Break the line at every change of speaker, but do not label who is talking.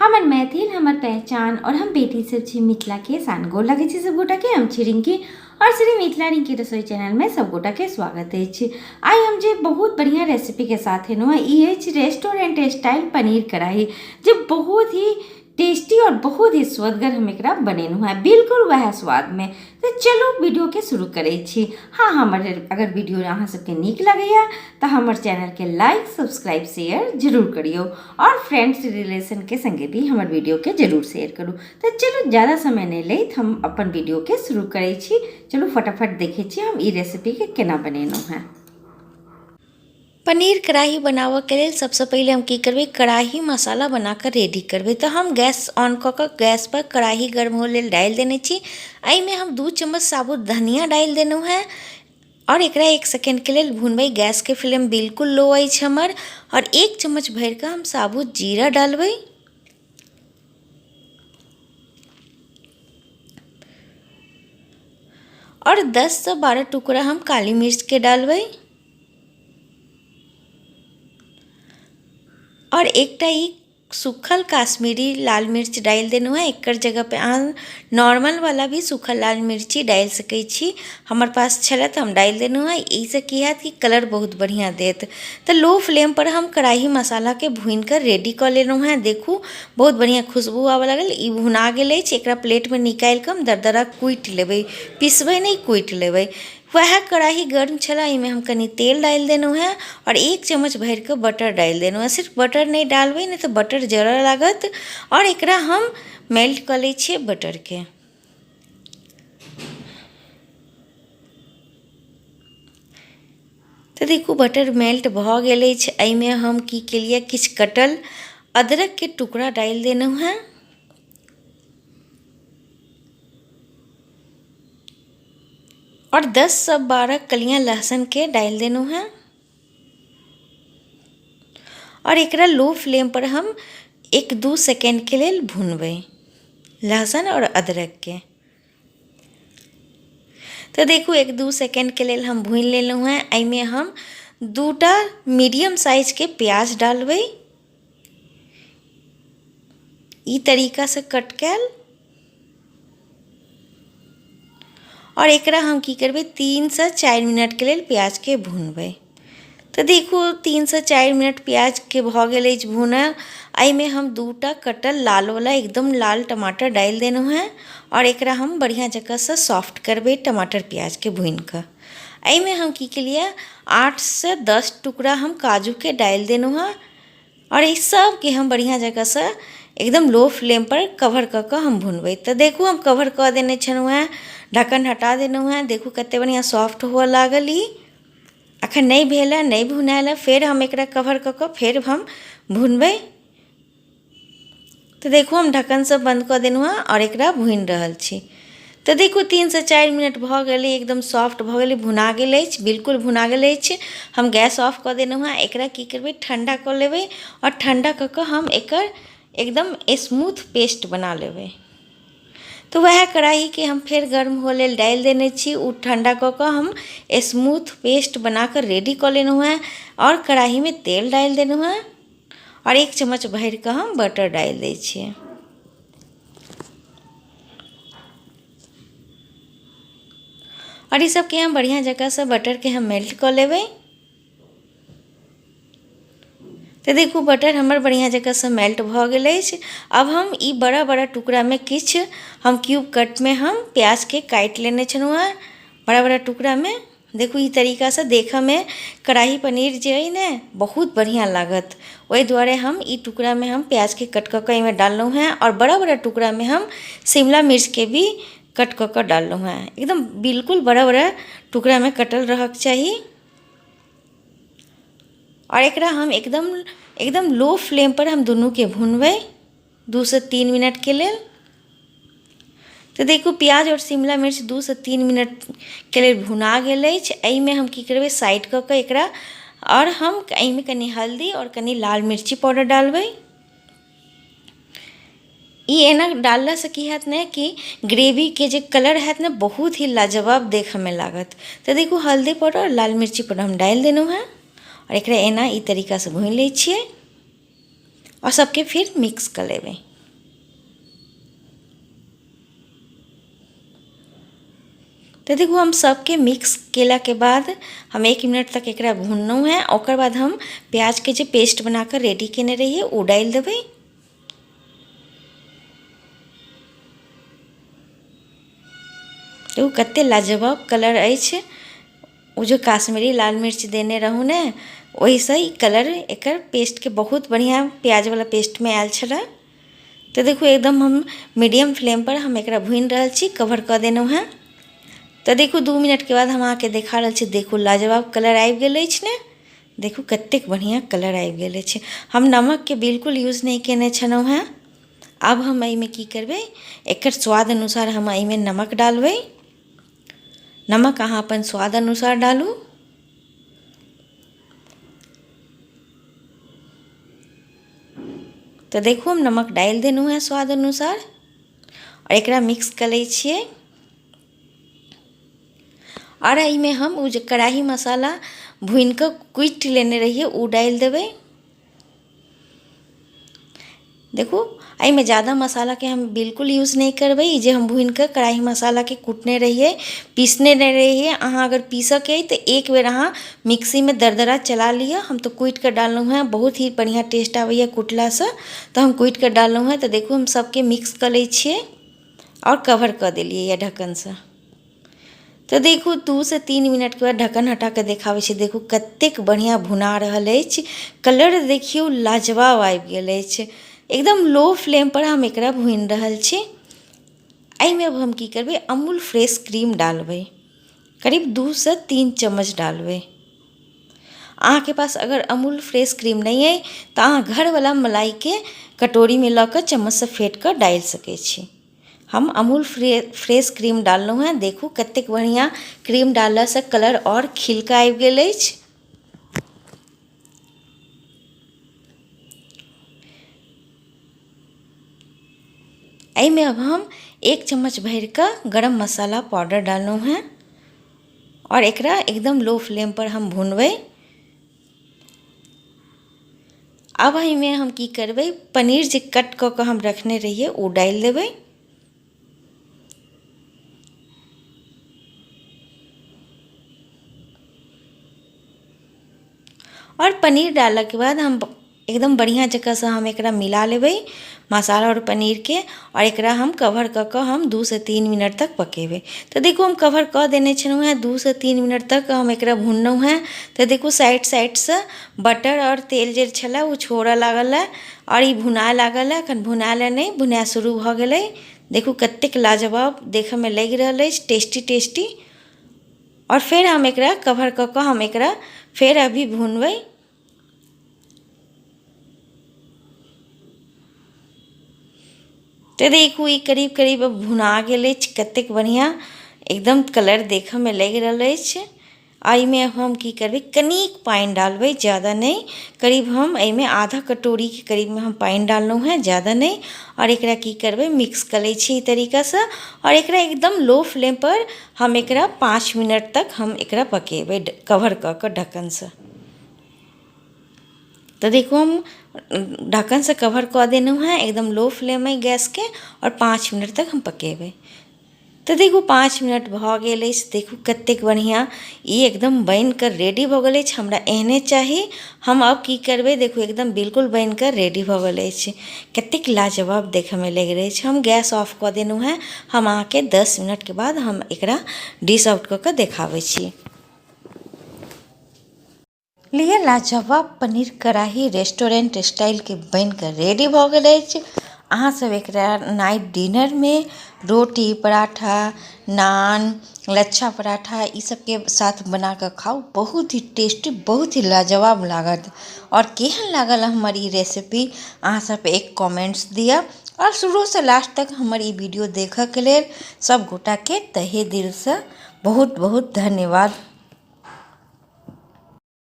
हमर मैथिल हमर पहचान और हम बेटी सब छी मिथिला के शान। गोर लगै छी सब गोटा के। हम छी रिंकी और श्री मिथिला रिंकी रसोई चैनल में सब गोटा के स्वागत अछि। आइ हम जे बहुत बढ़िया रेसिपी के साथ एलहुँ हँ, ई अछि रेस्टोरेंट स्टाइल पनीर कढ़ाई, जे बहुत ही टेस्टी और बहुत ही स्वदगर हम एकरा बनेलहुँ हँ, बिल्कुल वएह स्वाद में। तऽ चलू वीडियो के शुरू करै छी। हाँ, हमर अगर वीडियो अहाँ सबके नीक लगैया तऽ हमर चैनल के लाइक सब्सक्राइब शेयर जरूर करियौ और फ्रेंड्स रिलेशन के संगे भी हमर वीडियो के जरूर शेयर करू। तऽ चलू ज़्यादा समय नहि लैत हम अपन वीडियो के शुरू करै छी। चलू फटाफट देखै छी हम ई रेसिपी के केना बनेलहुँ हँ।
पनीर कढ़ाही बनाबऽके लेल सबसँ पहिले हम की करबै, कढ़ाही मसाला बनाकऽ रेडी करबै। तऽ हम गैस ऑन कऽ कऽ गैसपर कढ़ाही गर्म होइ लेल डालि देने छी। एहिमे हम 2 चम्मच साबुत धनिया डालि देलहुँ हेँ आओर एकरा 1 सेकेण्डके लेल भुनबै। गैसके फ्लेम बिल्कुल लो अछि हमर। आओर 1 चम्मच भरिकऽ हम साबुत जीरा डालबै। आओर 10सँ 12 टुकड़ा हम काली मिर्चके डालबै। आओर एकटा ई सूखल काश्मीरी लाल मिर्च डालि देलहुँ हेँ। एकर जगहपर अहाँ नॉर्मलवला भी सूखल लाल मिर्ची डालि सकै छी। हमर पास छलै तऽ हम डालि देलहुँ हेँ। एहिसँ की हैत कि कलर बहुत बढ़िआँ देत। तऽ लो फ्लेमपर हम कढ़ाही मसालाके भुनिकऽ रेडी कऽ लेलहुँ हेँ। देखू, बहुत बढ़िआँ खुशबू आबऽ लागल। ई भुना गेल अछि। एकरा प्लेटमे निकालिकऽ हम दरदरा कुटि लेबै, पिसबै नहि, कुटि लेबै। वएह कढ़ाही गर्म छलै, एहिमे हम कनि तेल डालि देलहुँ हेँ आओर 1 चम्मच भरिकऽ बटर डालि देलहुँ हेँ। सिर्फ बटर नहि डालबै, नहि तऽ बटर जरऽ लागत। आओर एकरा हम मेल्ट कऽ लै छियै बटरके। तऽ देखू, बटर मेल्ट भऽ गेल अछि। एहिमे हम की केलियै, किछु कटल अदरकके टुकड़ा डालि देलहुँ हेँ आओर 10सँ 12 कलियाँ लहसुनके डालि देलहुँ हेँ आओर एकरा लो फ्लेमपर हम 1-2 सेकेण्डके लेल भुनबै लहसुन आओर अदरकके। तऽ देखू, 1-2 सेकेण्डके लेल हम भुनि लेलहुँ हेँ। एहिमे हम 2टा मीडियम साइजके प्याज डालबै, ई तरीकासँ कट कयल। आओर एकरा हम की करबै, 3सँ 4 मिनटके लेल प्याजके भुनबै। तऽ देखू, 3सँ 4 मिनट प्याजके भऽ गेल अछि भुनल। एहिमे हम 2टा कटल लालवला एकदम लाल टमाटर डालि देलहुँ हेँ आओर एकरा हम बढ़िआँ जकाँसँ सॉफ्ट करबै टमाटर प्याजके भुनिकऽ। एहिमे हम की केलियै, 8सँ 10 टुकड़ा हम काजूके डालि देलहुँ हेँ आओर ई सबके हम बढ़िआँ जकाँसँ एकदम लो फ्लेमपर कवर कऽ कऽ हम भुनबै। तऽ देखू, हम कवर कऽ देने छलहुँ हेँ, ढक्कन हटा देलहुँ हेँ। देखू, कतेक बढ़िआँ सॉफ्ट हुअ लागल। ई एखन नहि भेल हँ, नहि भुनायल हँ। फेर हम एकरा कवर कऽ कऽ फेर हम भुनबै। तऽ देखू, हम ढक्कनसँ बन्द कऽ देलहुँ हँ आओर एकरा भुनि रहल छी। तऽ देखू, 3सँ 4 मिनट भऽ गेलै, एकदम सॉफ्ट भऽ गेलै, भुना गेल अछि, बिल्कुल भुना गेल अछि। हम गैस ऑफ कऽ देलहुँ हँ। एकरा की करबै, ठण्डा कऽ लेबै आओर ठण्डा कऽ कऽ हम एकर एकदम स्मूथ पेस्ट बना लेबै। तऽ वएह कढ़ाहीके हम फेर गर्म हुअ लेल डालि देने छी। ओ ठण्डा कऽ कऽ हम स्मूथ पेस्ट बना कऽ रेडी कऽ लेलहुँ हेँ आओर कढ़ाहीमे तेल डालि देलहुँ हेँ आओर 1 चम्मच भरिकऽ हम बटर डालि दै छियै। आओर ई सबके हम बढ़िआँ जकाँसँ बटरके हम मेल्ट कऽ लेबै। तऽ देखू, बटर हमर बढ़िआँ जकाँसँ मेल्ट भऽ गेल अछि। आब हम ई बड़ा बड़ा टुकड़ामे किछु हम क्यूब कटमे हम प्याजके काटि लेने छलहुँ हेँ बड़ा बड़ा टुकड़ामे। देखू, ई तरीकासँ देखऽमे कढ़ाही पनीर जे अइ ने, बहुत बढ़िआँ लागत। ओहि दुआरे हम ई टुकड़ामे हम प्याजके कट कऽ कऽ एहिमे डाललहुँ हेँ आओर बड़ा बड़ा टुकड़ामे हम शिमला मिर्चके भी कट कऽ कऽ डाललहुँ हेँ। एकदम बिल्कुल बड़ा बड़ा टुकड़ामे कटल रहऽके चाही। आओर एकरा हम एकदम एकदम लो फ्लेमपर हम दुनूके भुनबै 2सँ 3 मिनटके लेल। तऽ देखू, प्याज आओर शिमला मिर्च 2सँ 3 मिनटके लेल भुना गेल अछि। एहिमे हम की करबै, साइड कऽ कऽ एकरा आओर हम एहिमे कनि हल्दी आओर कनि लाल मिर्ची पाउडर डालबै। ई एना डाललासँ की हैत ने कि ग्रेवीके जे कलर हैत ने, बहुत ही लाजवाब देखऽमे लागत। तऽ देखू, हल्दी पाउडर आओर लाल मिर्ची पाउडर हम डालि देलहुँ हेँ आओर एकरा एना ई तरीकासँ भुनि लै छियै आओर सबके फिर मिक्स कऽ लेबै। तऽ देखू हम सबके मिक्स केलाके बाद हम 1 मिनट तक एकरा भुनलहुँ हेँ। ओकर बाद हम प्याजके जे पेस्ट बना कऽ रेडी केने रहियै ओ डालि देबै। देखू कते लाजवाब कलर अछि। ओ जे काश्मीरी लाल मिर्च देने रहौँ ने, ओहिसँ ई कलर एकर पेस्टके बहुत बढ़िआँ प्याजवला पेस्टमे आयल छलै। तऽ देखू एकदम हम मीडियम फ्लेमपर हम एकरा भुनि रहल छी, कवर कऽ देलहुँ हेँ। तऽ देखू 2 मिनटके बाद हम अहाँके देखा रहल छी। देखू लाजवाब कलर आबि गेल अछि ने, देखू कतेक बढ़िआँ कलर आबि गेल अछि। हम नमकके बिल्कुल यूज नहि कयने छलहुँ हेँ। आब हम एहिमे की करबै, एकर स्वाद अनुसार हम एहिमे नमक डालबै। नमक अहाँ अपन स्वाद अनुसार डालू। तऽ देखू हम नमक डालि देलहुँ हेँ स्वाद अनुसार आओर एकरा मिक्स कऽ लै छियै। आओर एहिमे हम ओ जे कढ़ाही मसाला भुनि कऽ कुटि लेने रहियै ओ डालि देबै। देखू एहिमे ज्यादा मसालाके हम बिल्कुल यूज नहि करबै। ई जे हम भुनि कऽ कढ़ाही मसालाके कुटने रहियै, पीसने नहि रहियै। अहाँ अगर पीसऽके अइ तऽ एक बेर अहाँ मिक्सीमे दरदरा चला लिअ। हम तऽ कुटि कऽ डाललहुँ हेँ, बहुत ही बढ़िआँ टेस्ट आबैए कुटलासँ, तऽ हम कुटि कऽ डाललहुँ हेँ। तऽ देखू हम सभके मिक्स कऽ लै छियै आओर कवर कऽ देलियै ढक्कनसँ। तऽ देखू 2 से 3 मिनटके बाद ढक्कन हटा कऽ देखाबै छी। देखू कतेक बढ़िआँ भुना रहल अछि, कलर देखियौ लाजवाब आबि गेल अछि। एकदम लो फ्लेमपर हम एकरा भुनि रहल छी। एहिमे अब हम की करबै, अमूल फ्रेश क्रीम डालबै, करीब 2 से 3 चम्मच डालबै। अहाँके पास अगर अमूल फ्रेश क्रीम नहि अइ तऽ अहाँ घरवला मलाइके कटोरीमे लऽ कऽ चम्मचसँ फेँट कऽ डालि सकै छी। हम अमूल फ्रेश क्रीम डाललहुँ हेँ। देखू कतेक बढ़िआँ क्रीम डाललासँ कलर आओर खिलि कऽ आबि गेल अछि। एहिमे अब हम 1 चम्मच भरिकऽ गरम मसाला पाउडर डाललहुँ हेँ आओर एकरा एकदम लो फ्लेमपर हम भुनबै। आब एहिमे हम की करबै, पनीर जे कट कऽ कऽ हम रखने रहियै ओ डालि देबै। आओर पनीर डालऽके बाद हम एकदम बढ़िआँ जकाँसँ हम एकरा मिला लेबै मसाला आओर पनीरके, आओर एकरा हम कवर कऽ कऽ हम 2 से 3 मिनट तक पकेबै। तऽ देखू हम कवर कऽ देने छलहुँ हेँ, 2 से 3 मिनट तक हम एकरा भुनलहुँ हेँ। तऽ देखू साइड साइडसँ बटर आओर तेल जे छलै ओ छोड़ऽ लागल हँ आओर ई भुनाय लागल हँ। एखन भुनायल हँ नहि, भुनाय शुरू भऽ गेलै। देखू कतेक लाजवाब देखऽमे लागि रहल अछि, टेस्टी टेस्टी। आओर फेर हम एकरा कवर कऽ कऽ हम एकरा फेर अभी भुनबै। तऽ देखू ई करीब करीब भुना गेल अछि, कतेक बढ़िआँ एकदम कलर देखऽमे लागि रहल अछि। एहिमे हम की करबै, कनिक पानि डालबै, ज्यादा नहि। करीब हम एहिमे आधा कटोरीके करीबमे हम पानि डाललहुँ हेँ, ज्यादा नहि। आओर एकरा की करबै, मिक्स कऽ लै छी एहि तरीकासँ आओर एकरा एकदम लो फ्लेमपर हम एकरा 5 मिनट तक हम एकरा पकेबै कवर कऽ कऽ ढक्कनसँ। तऽ देखू हम ढक्कनसँ कवर कऽ देलहुँ हेँ, एकदम लो फ्लेम अइ गैसके आओर 5 मिनट तक हम पकेबै। तऽ देखू 5 मिनट भऽ गेल अछि। देखू कतेक बढ़िआँ ई एकदम बनि कऽ रेडी भऽ गेल अछि। हमरा एहने चाही। हम आब की करबै, देखू एकदम बिल्कुल बनि कऽ रेडी भऽ गेल अछि, कतेक लाजवाब देखयमे लागि रहल अछि। हम गैस ऑफ कऽ देलहुँ हेँ। हम अहाँके 10 मिनटके बाद हम एकरा डिश आउट कऽ कऽ देखाबै छी। लिअ लाजवाब पनीर कढ़ाही रेस्टोरेंट स्टाइलके बनि कऽ रेडी भऽ गेल अछि। अहाँसभ एकरा नाइट डिनरमे रोटी, पराठा, नान, लच्छा पराठा ई सबके साथ बना कऽ खाउ, बहुत ही टेस्टी, बहुत ही लाजवाब लागत। आओर केहन लागल हमर ई रेसिपी, अहाँसभ एक कमेंट्स दिअ आओर शुरूसँ लास्ट तक हमर ई वीडियो देखयके लेल सभ गोटाके तहे दिलसँ बहुत बहुत धन्यवाद।